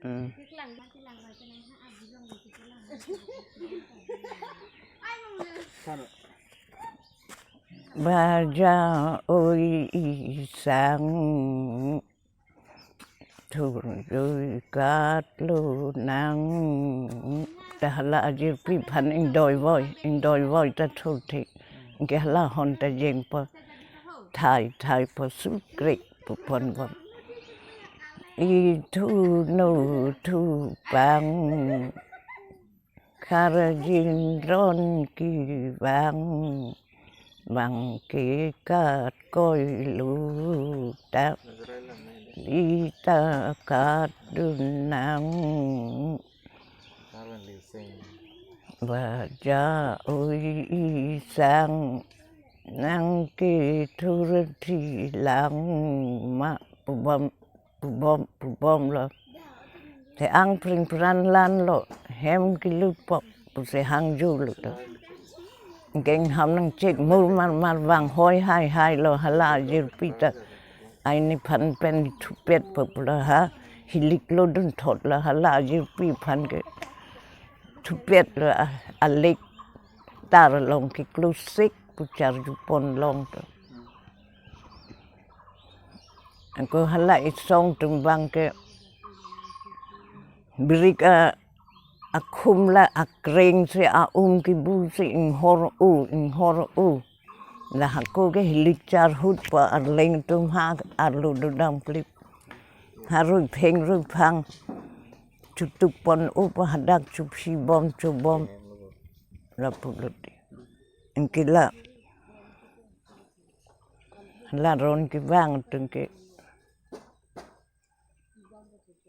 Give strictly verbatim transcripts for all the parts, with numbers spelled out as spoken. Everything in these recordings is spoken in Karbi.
Hmm. Baja oi isang thurjui katlo nang. Ta hala ajirpi aphan ingdoi voi, ingdoi voi ta thurthe. Ke hala hon ta jengpo thai thai po sukrek pu ponbom. Ithu no thu pang, kharjin ron kevang, bang ke kat koi lu ta, ita kat dun nang. Baja oi isang, nang ke thurthi lang ma, pubom pubom pubom lo. Te ang pring pran lan lo, hem kelupok pusi hangju lo to. Keng ham nangchek mur mar mar vang hoi hai hai lo, hala ajirpi ta. Aini aphan pen thupet po pulo ha, hilik lo dun thot lo, hala ajirpi aphan ke thupet lo, a, alek tar long keklusik pu charju pon long to. Ako hala isong atum bang ke birik a, akhum la akreng si aum kebu si inghor u, inghor u. La hako ke hilik charhut pa arleng atum ha arlo dodam klip. Ha rui pheng rui phang chutuk pon u pa hadak chuphi bom chubom. La pulut. Ingkila. La ron kevang atum ke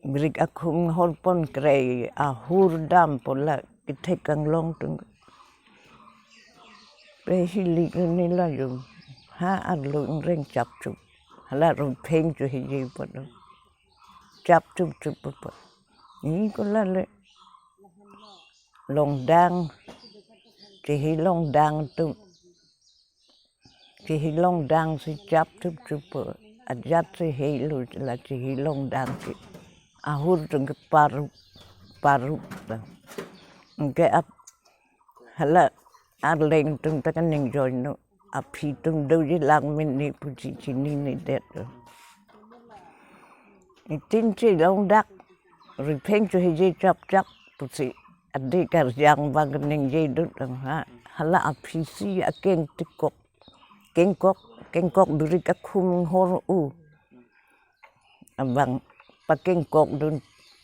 birik akhum hor pon krei ahur dam po la kethek kanglong atum. Pe hilik ni la jum. Ha arlo ingreng chapchup. Hala rui pheng chu hiji po do. Chapchup chup po. Ni ko la le. Longdang. Chehi longdang atum. Chehi longdang si chapchup chup. Ajat si hei lu la chehi longdang si. Ahur atum ke paru, paru ta. Ke ap hala arleng atum ta kaning join no. Aphi atum doji lang min ni pusi chini ni det lo. Itin si longdak. Rui pheng chu hiji chapchap pusi adi karjang bang ningje dut lang ha. Hala aphi si akeng tikok. Kengkok, kengkok birik akhum hor u. Abang pakengkok dun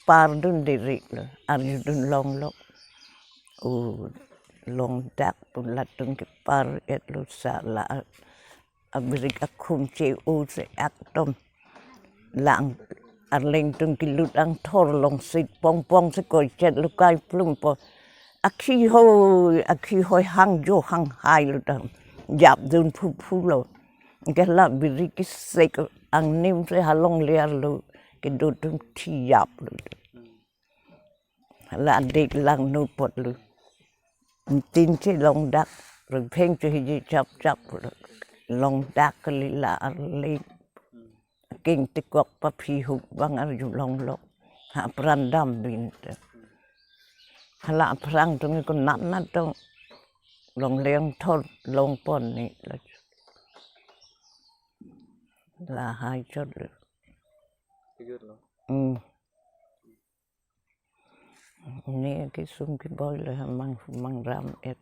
par dun diri lo. Arju dun long lo. U longdak pu latum kepar et lo sa la abirik akhum che u se aktom. Lang arleng atum kelut angthor long sit pong pong si koi chet lukai plum po. Akhi hoi, akhi hoi hangjo hang hai lo dam. Jap dun phu phu lo. Ke la birik kesek angnim si halong ler lo. Kedo atum thi jap lo. La dik lang nu pot lo. Tin si longdak, rui pheng chu hiji chapchap lo. Longdak kali la arleng. Keng tikok paphi hup bang arju long lo. Ha pran dam bin te. Hala aphrang atum ko nat nat tong longle angthor long pon ni la. La hai chot lo. Kejut lo. Hmm. Ni kesung keboi lo ha mang, mang ram et.